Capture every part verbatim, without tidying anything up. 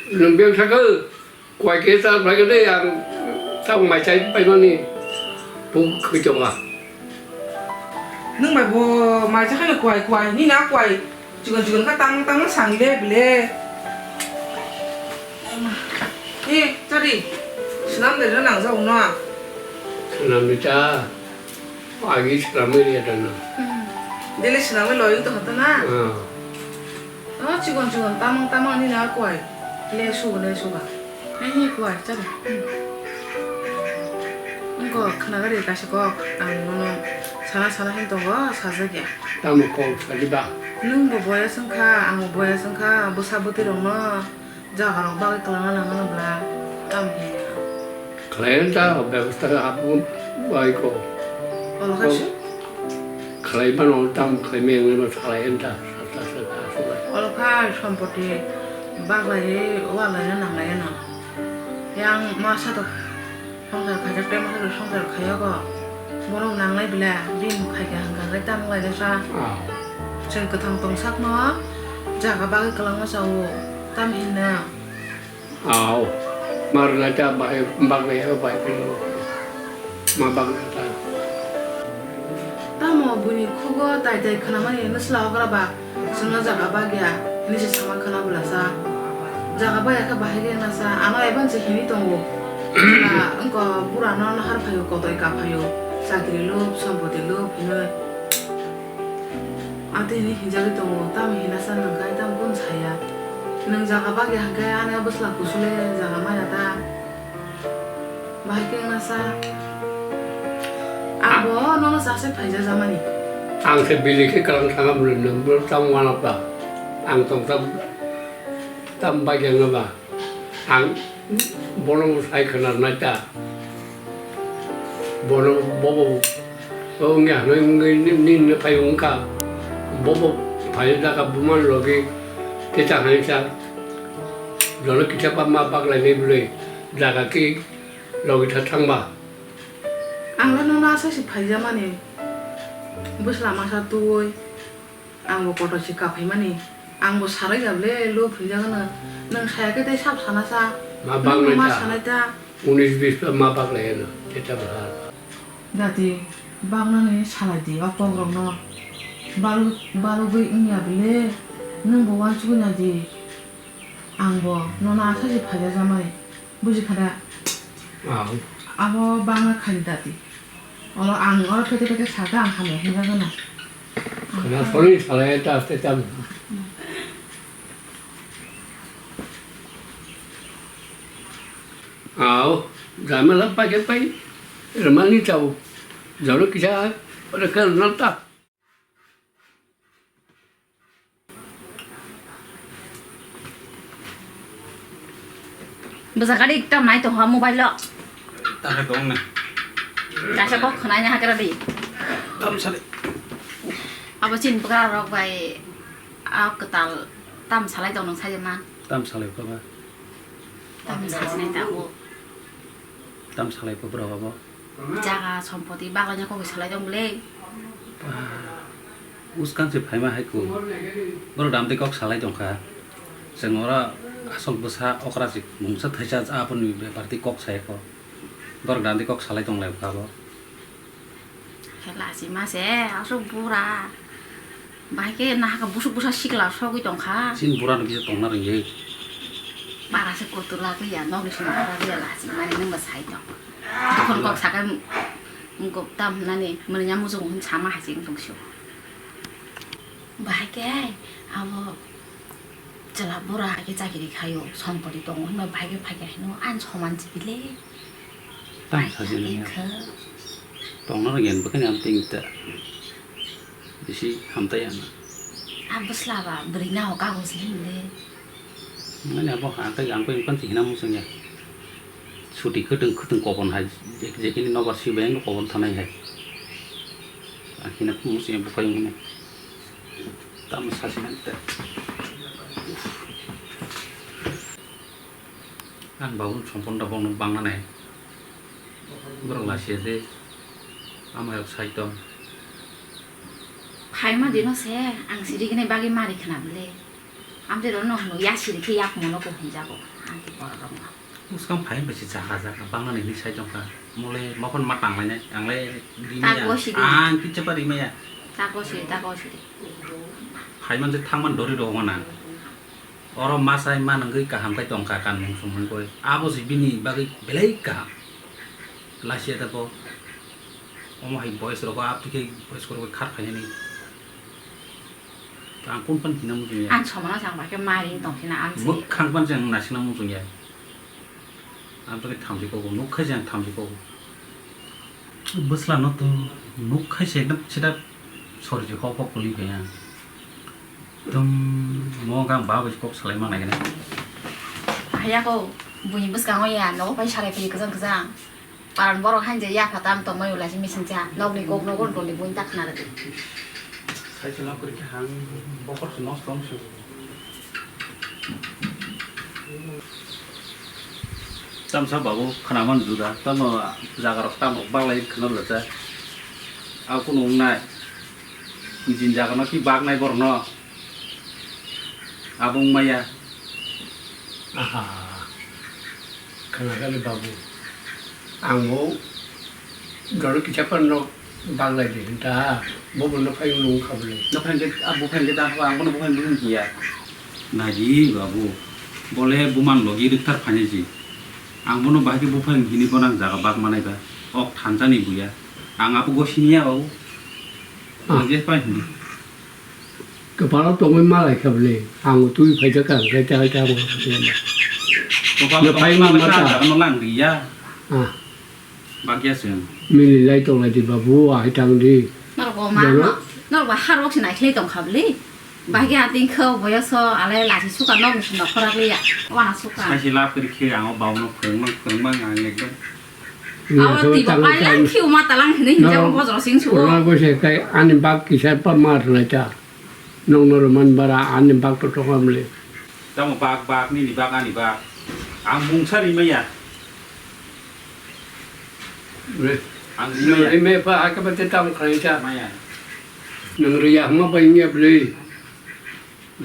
Nwng beng sakhe, kuai khe ta bai khe de ang ta mai chai pai mani. Bo khoi tonga. Nwng bai bo mai cha khano kuai kuai, ni na kuai. Chikon chikon kha tang tang sang le bile. Ni chari. Swnam de rw nang ja uno. Swnam ni cha. Agi swnam ni ya dana. Dili swnam lo yung to hoto na. Ah. Oh, chikon chikon tamang tamang ni na kuai. Le su le su ba. He he kuai chari. Engko khna gari kaisa kok ang nono sana sana hin tongo sajak ya. Tamo kok sadi ba. Nwng bo boyas wngkha, ang bo boyas wngkha, bwsa bwtwi rokno jaga rok bagwi kwlangna nangmano bla. Tamo hiya. Khlai ta bebosta habu bai ko. Olo kha. Khlai mano tam khlai me wngwi ma khlai ta. Olo kha sompoti baglai walai nanglai no. Yang ma satok. Songkar khaijak tei masa rok songkar khaiya go. Borok nanglai bile, bini khaikha hwnkha khe tamo laijak sa. Ah. Chwng kwthang tong sakno jaga bagwi kwlangma chao, tam hinna. Aw, mar laita bai, bak bai, bai, bai. Ma bak laita. Tamo buini khugo tai tai khnamani nwsla okra ba. Chwngno jaga bagya, hinwi se sama khwna bwlasa. Jaga bagya khe bahai khe wngna sa, ano ebang se hinwi tongo. Chwla wngkha burano nahar phaio, kotoi ka phaio, chakri lub, sompoti lub hinwi. Ate hinwi hinjagwi tongo, tamo hinasa nwng khe tamo kunu saya. Nwng jaga bagya hwnkhe ano bwsla kusule jaga maya ta. Bahai khe wngna sa. Abo nono chasai phaijak jamani. Ang se bili khe kwrwng thangma bwrwi nwng bwrwi tamo wanakba. Ang tong tam, tam bagya wngba. Ang bono sai khwna nai ta. Bono bobo wngya hwnwi wngwi ni, ni, ni phai wngkha. Bobo phai jaka buma logi kisa hai sa. Jono kisa pa ma baglai ni bwrwi jaga ki logi tha thangba. Ang le nono asai se phaijamani. Bwsla masa twi. Ang bo kotor se kaphaimani. Ang bo sarai ya ble lo phinjak no. Nwng saya khe tei sab sana sa. Ma nwng bang ma ta. Sanai ta. Unis bis pa ma baglai no. Teta bha. Jati bagnani salai di o kok rok no. Balu, balu gwi wngya ble. Nwng bo wansugwi nai di. Ang bo nono asai se phaijak jamani. Buji kha da? Ang. Abo bangma khaidi dati. Oro ang oro pete pete saka ang hamya hinjak gana. Khna soni salai ta aste tam. Aw, jamela pai ke pai. Ramani tau. Jalo kisa ore kan nalta. Bwsa gari ekta nai tongha mobile o. Takhe tong na. Kaisa kok khwnai na hakra di. Tam sale. Abo chin bwkra rok bai a kwtal tam salai tong nang sai ma. Tam salai ko ba. Tam salai ta bo. Tam salai ko bra ba. Jaga sompoti baglaina kok salai tong bwle. Uskang se phaima hai kung. Borok dam tei kok salai tongkha. Chwng oro asok bwsa okra se mungsa thaisa aboni bepar tei kok sai kho. Borok dam tei kok salai tong lai kha bo. Hela si ma se asok bura. Bahai khe nahaka busuk busa sikla sogwi tongkha. Chini bura no kisa tongna rwngya. Bara se kutu lagwi ya, nokni sima lagwi ya, lasi mani nwng bo sai tong. Tokon kok sakai mung kok tam nani mani nya muchung hun sama hai se wng tong sio. Bahai khe abo chwla bura hai khe chakiri khaio, sompoti tongo hinba bahai khe phai khe hino ani soman si bile. Tang saji nangya. Tongna rwngya bwkhani amtwi ta. Bisi hamtai ano. A bwsla ba bwrwi nao kagoj hinwi. Mane abo hangkai ang pai kan si hina musungya. Suti khwtwng khwtwng kokon hai je, je kini nobar si bayang kokon thanai hai. Ang hina musungya bukhai mune. Tamo sasi hante. Ang babun sompon da bongno bangna nai. Borok lasiya de. Ama yok sai tong. Phaima dino se ang siri gini bagi mari khna bwle. Amtwi rokno hwnwi yasiri khe yakungno ko hinjago. Amtwi borok rokno. Muskang phai bai se jaga jaga bangna ni hinwi sai tongkha. Mole mokon ma tanglainai, angle rimaya. Tako sidi. Ang kichapa rimaya. Tako sidi, tako sidi. Phai man se thangman dori rok wana. Oro masai manwgwi kaham khai tongkha kanmung sumung koi. Abo se bini bagwi belai kaham. Lasia da bo. Omo hai boys rok, abo khe boys rok khar khainani. Ang kun pan hina muchung ya. Ang somano sang bai khe mari tong sina ang se. Mwkhang pan se ang nasina muchung ya. Ang to khe thamchi kogo, nuk khai se ang thamchi kogo. Bwsla no to nuk khai se ekdam sida sorji hok hok kwlwi khe ya. Ekdam mo gang ba bai kok salai ma nai gana. Haya ko buini bwskango ya, nogo pai sarai phi kwchang kwchang. Paran borok hain je yapha tam tongmani ulai si missing cha. Nokni kok nogo toni buini tak khna rwdi. Sai se lab kori khe hang bokor se nosto wng se. Tamsa babu khna man juda, tamo jaga rok tamo baglai khna rwcha. Aku nung nai. Nijin jaga no ki bag nai borok no. Abo wng maya. Aha. Khnakhali babu. Ang bo doro kisa phano baglai di hinta. Bo bo no phai nung kha bwle. No phai ke, abo phai ke da, ang bo no bo phai nung ya. Nai di babu. Bole buman logi rikthar phai nai ji. Ang bo no bahai ke bo phai hini bo nang jaga bag manai ba. Ok thansa ni buya. Ang abo go sini ya babu. Ah. Ang je phai hini. Kwpalo tongwi malai kha bwle, ang twi phaijak kha, hwnkhe tei hai tamo. Kwpalo tongwi malai kha, ang jaga no lang riya. Ah. Bakya se. Mili lai tong lai di babu, ahai tang di. Norok bo ma, norok bo harok se naikhlai tong kha bwle. Bakya ting kho, boyoso, alai lasi suka nok ni nok khorak liya. Wana suka. Sai se lab kri khe, ang o bau no phwrwng mang, phwrwng mang ang ekdom. Abo twi bo pailai khiu ma talang hinwi hinjak bojor sing sugo. Oro bo se khai ani bak kisa pa mar lai ta. Nokno rwmani bara ani bak to tongkha mle. Tamo bak, bak, nini bak, ani bak. Ang mungsa rimaya. Re. Ang rimaya. Rime pa aka bate tamo khlai cha. Maya. Nang riya hma bai nya bwle.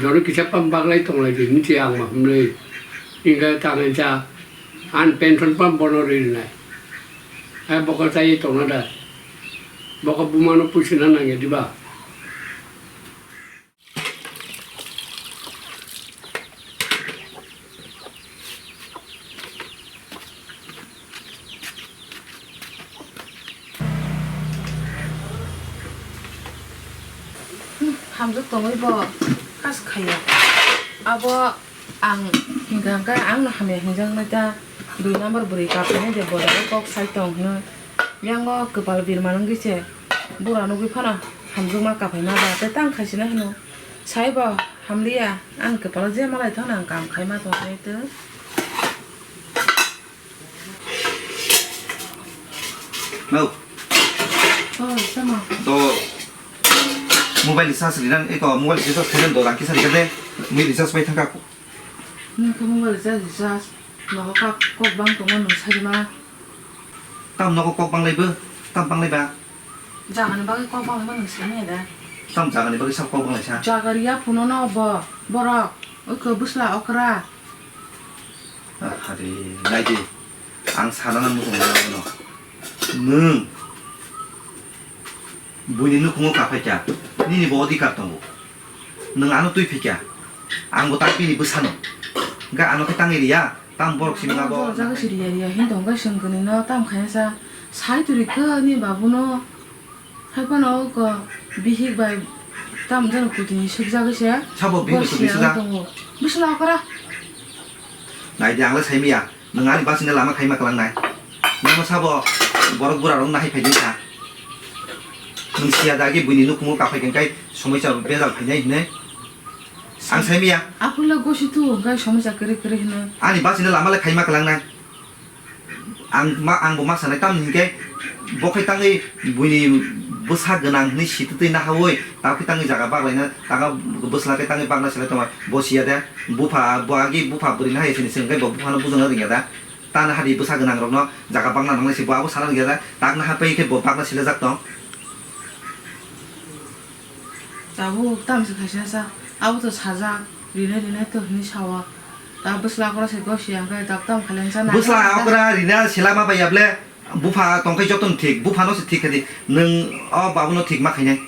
Joro kisa pa baglai tonglai di, niti ang ma hwnwi. Hingkhe tangwi cha, an pension pa bono rinai. Hai bokol chai tongna da. Bokol bumano puisina nangya diba? Hamjwk tongwi bo kas khaiya. Abo ang hingka hingka ang no hamya hingjak nai ta. Dui number bwrwi kap hinwi de boda o kok sai tong hino. Yang o kwpal birma nungwi se bura nugwi phano hamjwkma kaphai ma ba tei tang khaisina hino. Sai bo hamliya, ang kwpalo je malai thangna ang kam khai ma tong nai tw. No. Oh, sama. To mobile recharge rinan, eko mobile recharge kainan do rang kisa rikade, mui recharge pai thangka. Nung khe mobile recharge recharge, nogo kok, kok bang tongo nung sai ma. Tam nogo kok bang lai bo, tam bang lai ba. Jagani bagwi kok bang lai ma nung sai manya da. Tam jagani bagwi sa kok bang lai sa. Jaga riya phuno no bo, borok, oi khe bwsla okra. Ah, hari, nai di. Ang sana na muchung na no. Nung. Buini nukhungo kaphai kha. Nini bo odhikar tongo. Nung ano twi phikha. Ang bo tak bini bwsano. Ga ano khe tangwi riya. Tam borok simi abo. Jaga siriya riya hin tong ga sengkani no tam khaina sa. Sai turi khe ni babu no. Hai phano oko bihik bai tam jani kutini sukjagwi se. Sabo bihik bai kutini sukjak? Bwsla okra. Nai di, ang le sai miya. Nwng ani bachino lama khaima kwlangnai. Nwng sabo borok bura rok nahai phaidi kha. Nwng siya da agi buini nukhungo kaphai khe kai somoi cha bejal phainai hinwi. Ang sai miya. Aphuru le gosi tu kai somoi cha kwrwi kwrwi hinwi. Ani bachino lama le khaima kwlangnai. Ang ma, ang bo ma sanai, tamni hinkhe bo khai tangwi buini bwsa gwnang hinwi sitwtwi nahaui, ta khai tangwi jaga baklaina, taka bwsla khai tangwi bakna selai tongma, bo siya de, bupha, bo agi bupha bwrwi nahai sini sini khai bo buphano bujangna rwngya da, tani hadi bwsa gwnang rokno jaga bakna nangnai se bo abo sana rwngya da, tak naha pai khe bo bakna silajak tong. Tabuk tamsa khaisa sa, abo to sajak. Rina, rina to hini sawa. Ta bwsla okra se gosi ang khe dap tam khalen sa na. Bwsla okra rina sila ma bai ya ble. Bupha tong khe joto no thik, bupha no se thik khe di. Nwng o babu no thik ma khainai.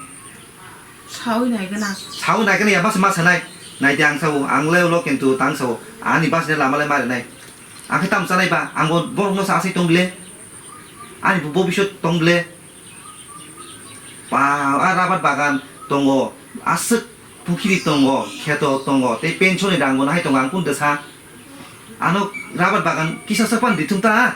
Sawi nai gana. Sawi nai gana ya bas ma sanai. Nai di ang sao, ang le ulo kintu tang sao. Ani bas ne lama le ma rinai. Ang khe tam chanai ba, ang bo borok no sa asai tong ble. Ani bo bobisot tong ble. Ba, a rabar bagan tongo, aswk pukhiri tongo, kheto tongo, tei pension ni rang bo nahai tongo, ang kung dwsa. Ano rabar bagan kisa sak pan di thung ta?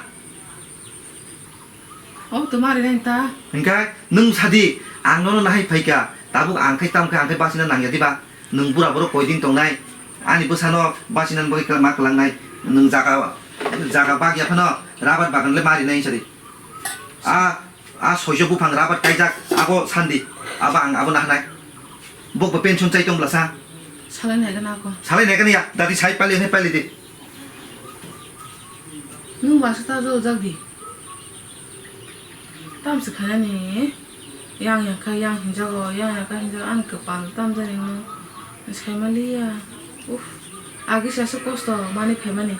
Oh, to mari nai ta. Hingkhe nwng sadi, ang nono nahai phaikha, tabuk ang khai tam khe, ang khai basina nangya diba? Nwng bura borok koi din tongnai, ani bwsano basina bagwi ma kwlangnai, nwng jaga, jaga bagya phano rabar bagan le mari nai sadi. A, a soiso buphang rabar kaijak, abo sandi, abo ang abo nahanai. Bokbo pension chai tong bwlasa. Salai nai gana ako. Salai nai gana ya, dadi sai pali, nai pali di. Nwng basa ta jo jak di. Tam se khainani, yang yang kha yang hinjago, yang yang kha hinjago, ani kwpal tam jani nwng. Saimaliya. Uff. Agi sasa kosto mani phaimani.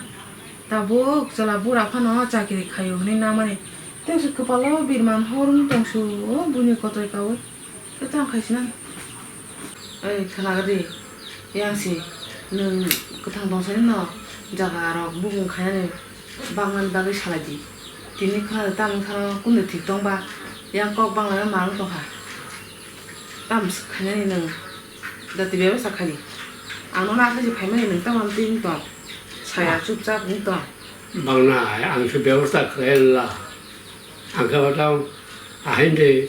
Tabuk chwla bura phano chakiri khaio hwnwi namani. Tei se kwpalo birman hor wng tongsu, buini kotoi kaui. Tei tang khai sinani. Oi, khwnagridi, yang si nwng kwthang tongsa nino jaga rok bubung khainani bangnani bagwi salai di. Tini khwna tamni khana kunu thik tongba, yang kok bangla ma wng tongkha. Tam khainani nwng jati bebasa khai di. Ang nono asai se phaimani nwng tamo twi wng tong. Saya chupchap wng tong. Bangna ang se bebasta khlai la. Ang khe batang ahain de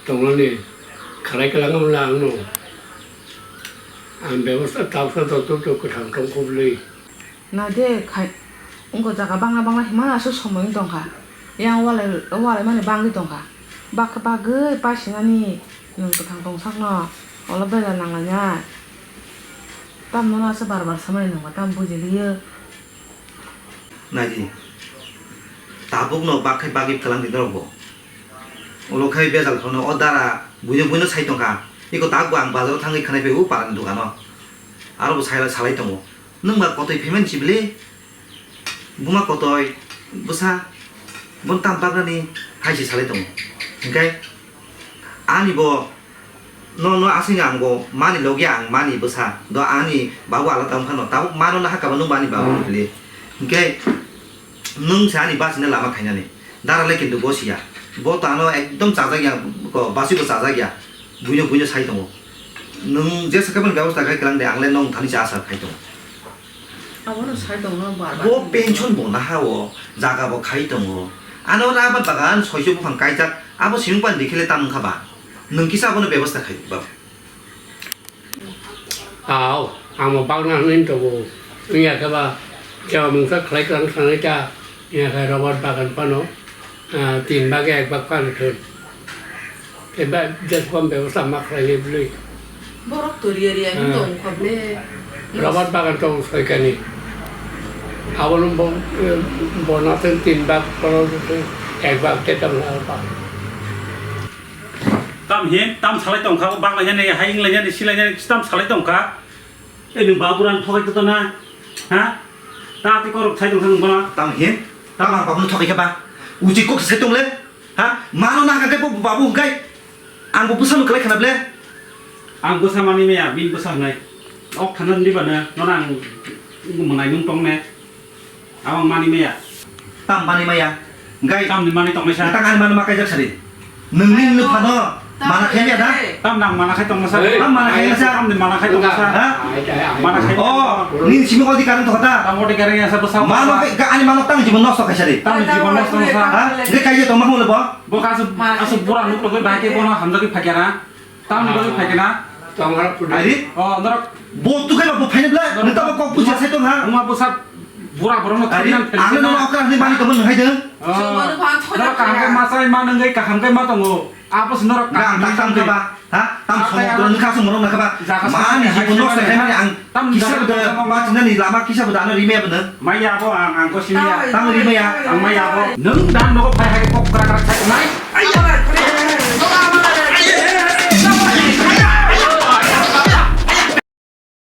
tongnani khlai kwlang wng la ang no. Ang bebasta tabsa doktor to kwthang tong kho bwlwi. Naide khai, wngkha jaga bangla bangla himano aswk somoi wng tongkha. Yang walai, walai mani bangwi tongkha. Bak-, bagwi pasinani nwng kwthang tongsakno, ulo bela nanglainai. Tamno no aswk bar bar samani nwngba tam bujiliyo. Naidi, tabukno bak khai bagwi kwlangdi norokbo. Ulo khai bejal kheno o dara buino buino sai tongkha. Iko tabukbo ang bazaro thangwi khanai phai o parani dogano. Arobo sai salai tongo. Nwng ba kotoi phaimani sibili? Buma kotoi, bwsa, bono tam bagrani hai se salai tongo. Hinkhe ani bo no, no aswkni ang bo mani logi ang mani bwsa. Do ani babu alada wngkha no. Tabuk mano na hakaba nwng bo ani babu ni bili. Hinkhe nwng se ani bachina lama khainani. Dara le kintu bo siya. Bo to ano ekdom chajak ya, ko basi bo chajak ya. Buino, buino sai tongo. Nwng jesa khe boni bebosta khai kwlang de, ang le nwng thani se asa khai tongo. Abono sai tongo bar bar. Bo pension bo naha o, jaga bo khai tongo. Ano rabar bagan soiso buphang kaijak, abo siming pan dikhe le tam wngkha ba? Nwng kisa abono bebosta khai ba? Ao, amo bagna hwnwi tongo. Wngya khe ba, jeba mungsa khlai kwrang sanai ta, wngya khe Robert bagan phano, ah, tin bag ek bag phano thun. Tei ba, je rokom bebosta ma khlainai bwlwi. Borok to riya riya hwn tong kha ble. Robert bagan tong soikani. Abono bo, eh, bo na thun tin bag, bono thun ek bag tei tam na ba. Tam hin, tam salai tong kha, bang lai nani, hai wng lai nani, si lai nani, tam salai tong kha. Ei, nwng babu rani thokai to na? Ha? Ta ti korok sai tong kha nwng bono? Tam hin, tam ang babu no thokai kha ba? Uchi kok sai tong le? Ha? Mano na kha khe bo babu hwnkhe? Ang bo bwsa no kwlai khana ble? Ang bwsa mani maya, bini bwsa hwnai. Ok thana di ba na, no na ang mwnai nung tong ne. Abang mani maya. Tam mani maya. Gai. Tam ni mani tong sa. Tang ani mano ma kaijak sari. Nungni nung phano. Mana khe ya da? Tam nang mana khai tong sa. Tam mana khai sa. Tam ni mana khai tong sa. Ha? Mana khai. Oh, ni simi ko di karan to kata. Tam odi karan ya sa bwsa. Mano ke ani mano tang jibon nosto khai sari. Tam ni jibon nosto sa. Ha? Ge kai je to ma hole bo. Bo kasu, kasu bura nuk to bai ke bono hamjak phakya na. Tamni bagwi phaikhe na? Tongra pudi. Ari? O, norok. Bo tukhai ba bo phainai bla. Norok. Neta bo kok puja sai tong ha. Wngma bwsa bura borokno. Ari? Thangnan phelai. Ano no okra ni mani tongma nang hai dong. O. Norok kaham khe ma sai ma nangwi kaham khe ma tongo. Abo se norok kaham ni tam khe ba. Ha? Tam somo khe ba. Mani jibon no sai mani ang. Kisa beda ma chinani lama kisa beda ano rimaya bena. Maya bo ang ang ko simi ya. Tam rimaya. Ang maya bo. Nung dan nogo phai hai kok kra kra sai nai. Aiya.